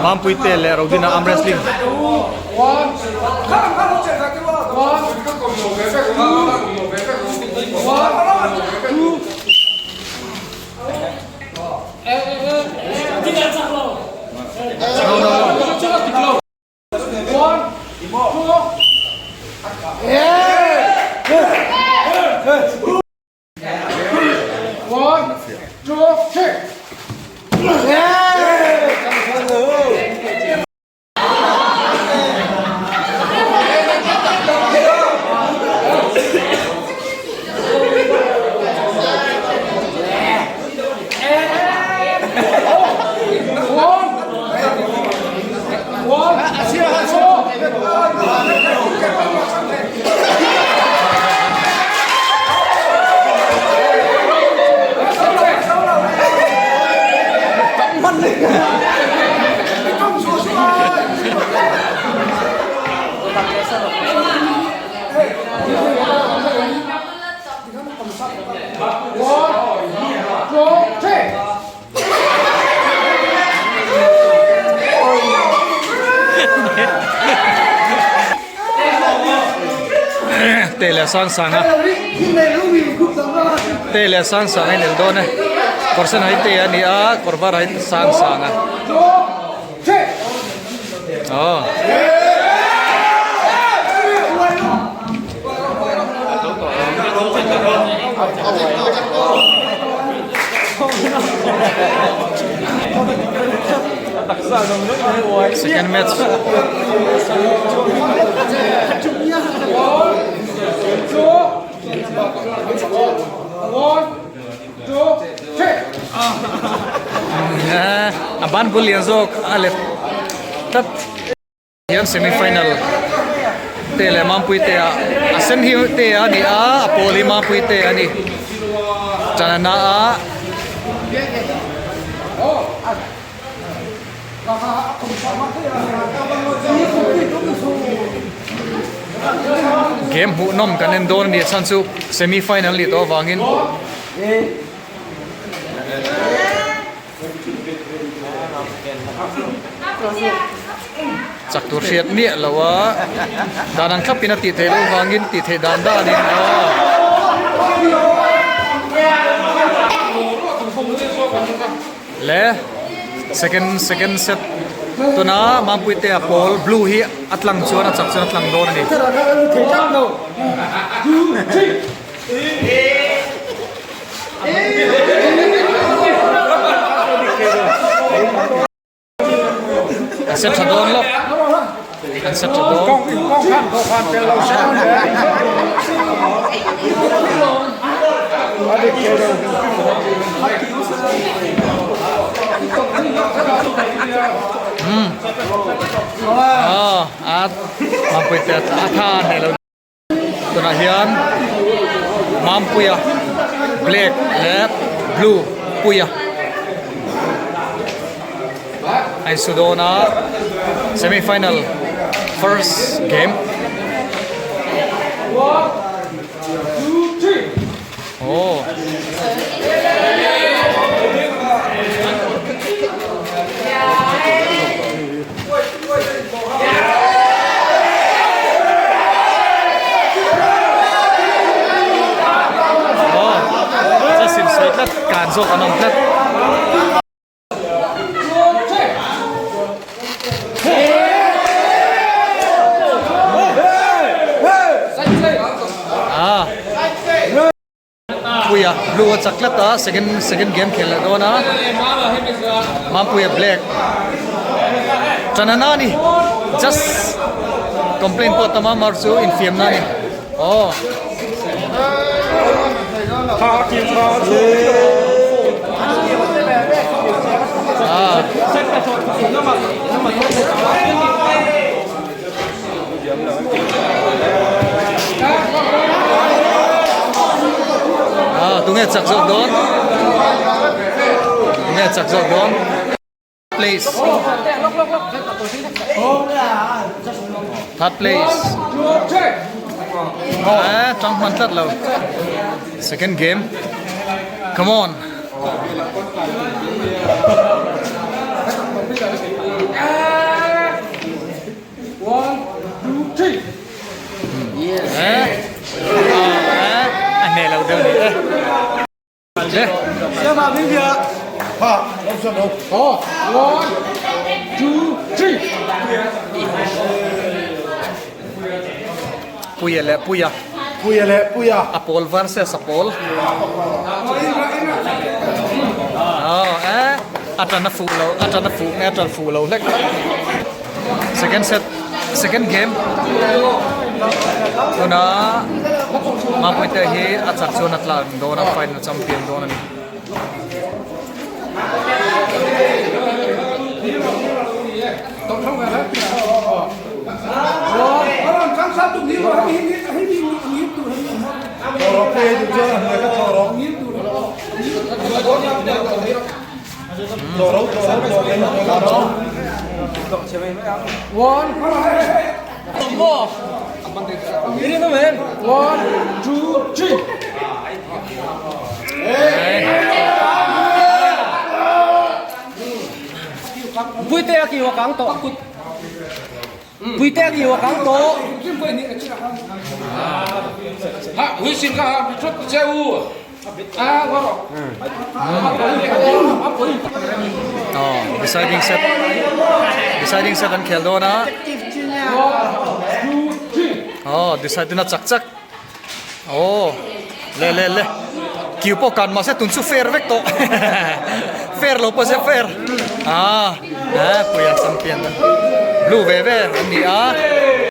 Mampui te leh Rodina arm wrestling. Te leh sang sang a te leh sang sang a inel dawn e kawr sen hai te a ni a kawr var hai sang sang a aw. Second match. A ban bul lian zawk a let tlat. Hian semi final te leh Mampui te ah a sen hi te a ni a a pawl hi Mampui te a ni Chanana a game hmuhnawm kan en dawn a ni a chhan chu semi final a nih tawh avangin. Chak tur hriat miah lo a, dan ang thlapin a tih theih loh vangin tih theih dan danin aw. Le second second set tuna Mampuite a pawl blue hi a tlang chuan a chak chuan a tlang dawn a ni. An set tha dawn lo an set tha dawn um ah a mampui te a tha nei lo. Tunah hian Mampuia black leh blue puia a insu dawn a semi final first game aw. Kan zawk an awm tlat. Puia blue a chak tlat a second second game khel leh dawn a Mampuia black Chanana ni just complain pawh tam a mar chu infiam na ni aw ah Ah, tunge chak zawk dawn? Tunge chak zawk dawn? Place. Third place. Ah, tang hman tlat lo. Second game. Come on. Puia leh Puia. Puia leh Puia. A pawl versus a pawl. Oh, eh. A tan a fuh lo, a tan a fuh nge a tan fuh lo hlek. Second set, second game. Tuna Mapuite hi a chak chuan a tlan dawn a, final champion dawn a ni. Puitea kiu a kang tawh. Puitea kiu a kang tawh. Ha, hui sin ka ha, thut che u. Ah, wa ro. Oh, deciding set. Deciding set an khel dawn a. Oh, decide na chak chak. Aw le le le kiu pawh kan mahse tun chu fair vek tawh fair lo pawh se fair ah eh puia champion blue ve ve an ni a.